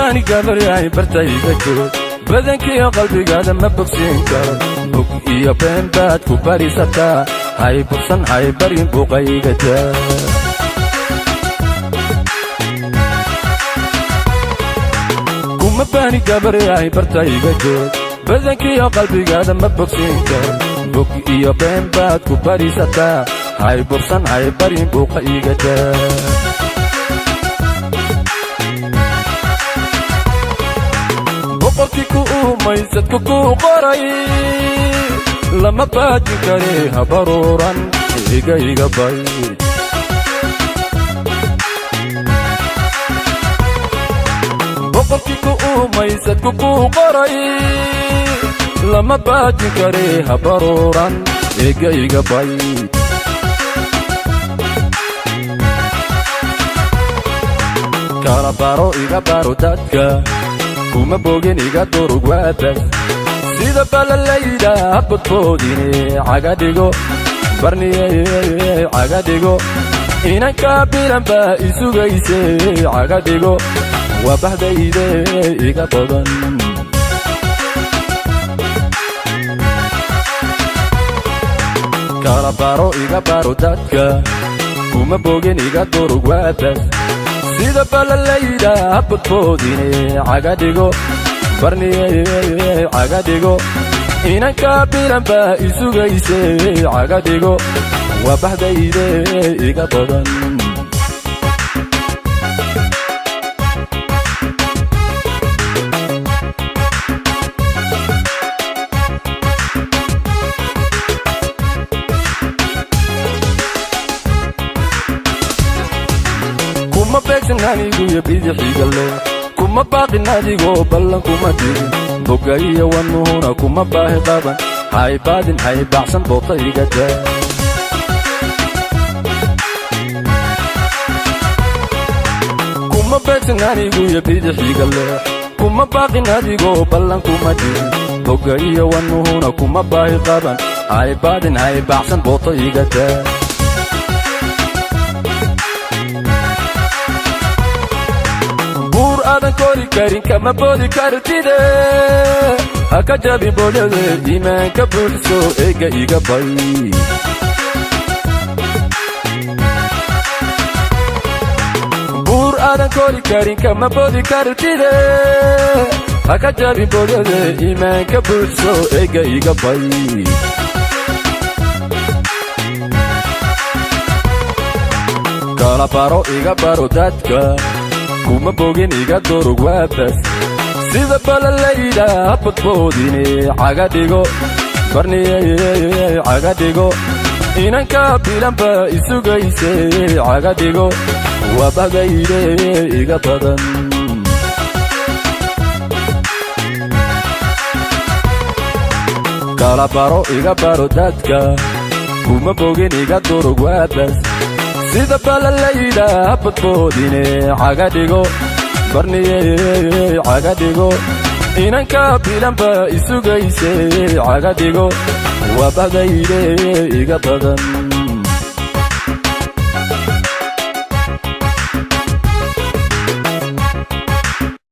Baani gabaryahay bartayga joog, badankiiyo qalbigaada ma bogsiin karo. Bog iyo been baad ku barisataa, hay bursan, hay baryin, buuqayga daa. Kuma baani gabaryahay bartayga joog, badankiiyo qalbigaada ma bogsiin karo. Bog iyo been baad ku barisataa, hay bursan, hay baryin, buuqa iga daa. Boqorkii ku uumaysadku kuu qoray lama baajin kare, habaruuran, iga iga bay. Boqorkii ku uumaysadku kuu qoray lama baajin kare, habaruuran, iga iga bay. Kala baro, iga baro dadka, kuma bogin, iga durug, waabas. Sida balalayda habadboodine, caga dhigo barniye, caga dhigo. Inanka bilan baa isugayse, caga dhigo, waa bahdayde iga badan. Kala baro, iga baro dadka, kuma bogin, iga durug, waabas. Sida balalayda habadboodine, caga dhigo barniye, caga dhigo. Inanka bilan baa isugayse, caga dhigo, waa bahdayde iga badan. Kuma beegsan aniguyo bidixiga leh, kuma baaqin adigoo ballan kuma digin, boga iyo wanuhuna kuma baahi qaban. Hay baadin, hay baacsan, boota iga daa. Kuma beegsan aniguyo bidixiga leh, kuma baaqin adigoo ballan kuma digin, boga iyo wanuhuna kuma baahi qaban. Hay baadin, hay baacsan, boota iga daa. Buur aadan kori karin kama boodi kartide, ha ka jabin boodhade, iimaanka buuxso, eega iga bay. Buur aadan kori karin kama boodi kartide, ha ka jabin boodhade, iimaanka buuxso, eega iga bay. Kala baro, iga baro dadka, kuma bogin, iga durug, waabas. Sida balalayda habadboodine, caga dhigo barniye, caga dhigo. Inanka bilan baa isugayse, caga dhigo, waa bahdayde iga badan. Kala baro, iga baro dadka, kuma bogin, iga durug, waabas. Sida balalayda habadboodine, caga dhigo barniye, caga dhigo. Inanka bilan baa isugayse, caga dhigo, waa bahdayde iga badan.